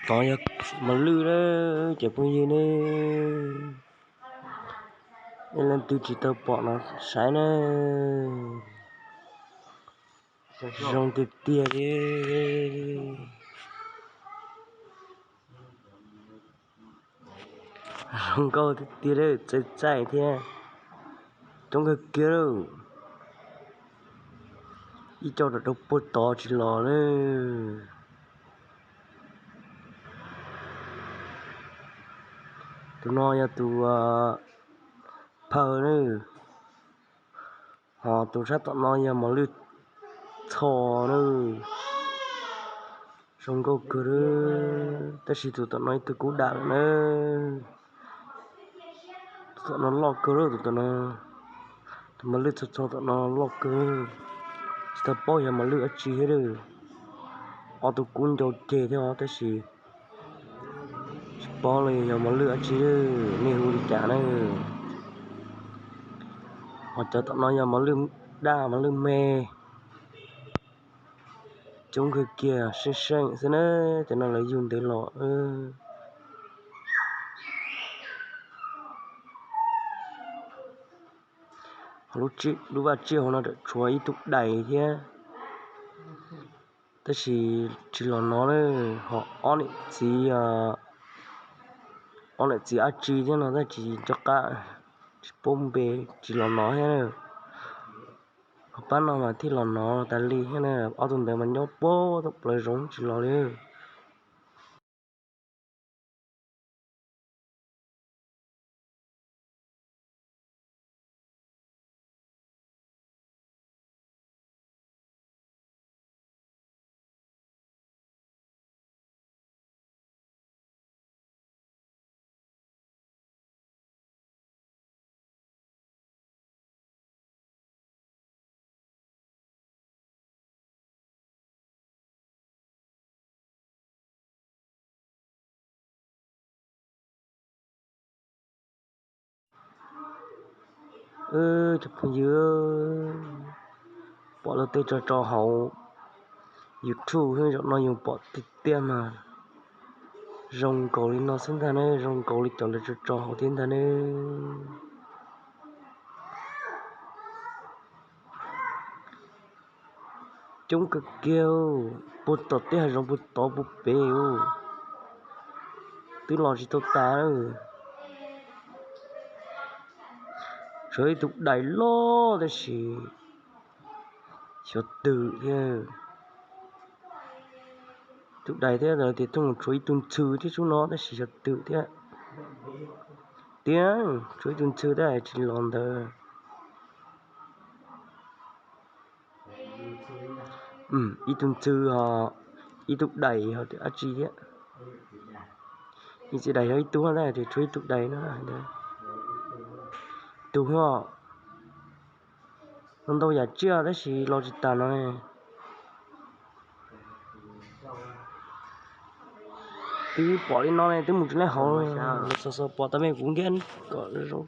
Tod yog mos lwj na, cov phooj ywg ne, leej twg tsis tau pom no saib na, zoo tiag tiag li. Zoo nkauj tiag tiag, txaij txaij thiab coob kawg kiag lawm. Ib co rau puag tod tsis los na. Tus no yog tus phaw na, ho tus sab tom no yog mos lwj txho na. Zoo nkauj kawg, tab sis tus tom no ib tug kub dam lawm na. Tus tom no loj kawg, tus tom no, tus mos lwj txho txho tom no loj kawg, tsis tau paub yog mos lwj dab tsi thiab. Ob tug kub ncau ceg thiab os, tab sis tsis paub los yog mos lwj dab tsi, nej hu li cas na. Ho cov tom no yog mos lwj daj mos lwj me, coob kawg kiag, seej seej xwb na, cov no lawv yug ntev los. Ho lub vaj tsiaj hauv no tshuav ib tug dais thiab, tab sis tsis los nov na. Ho ob niam txiv, ob niam txiv dab tsi thiab no tab sis tsis nco qab, tsis paub npe, tsis los nov thiab. Ho pab no mas thiaj los nov tas li thiab na, ob tug ntawd mas nyob puag tom plawv zoov tsis los li. Cov phooj ywg, pom luag tej tso tso hauv YouTube xwb, zaum no yus pom tiag tiag mas zoo nkaus li no xwb ntag ne, zoo nkaus li cov lawv tso tso hauv thiab ntag ne. Coob kawg kiag, puag tom tej hav zoov puag tod puag pem, twb los tsis tau tas. Tshuav ib tug dais loj tab sis xyov twg thiab. Tus dais thiab tias thooj tshuav ib tug ntxhw thiab sub no tab sis xyov twg thiab. Tiag, tshuav ib tug ntxhw tab sis tsis los ntawd. Ib tug ntxhw ho ib tug dais ho dab tsi thiab. Ib txiv dais yog ib tug tab sis tshuav ib tug dais no. Tus ho ntau yam tsiaj tab sis los tsis tas no. Twb pom li no ne, twb mus tsis laib hauv, xov xov pom tas me kuv nkiab kom zoo.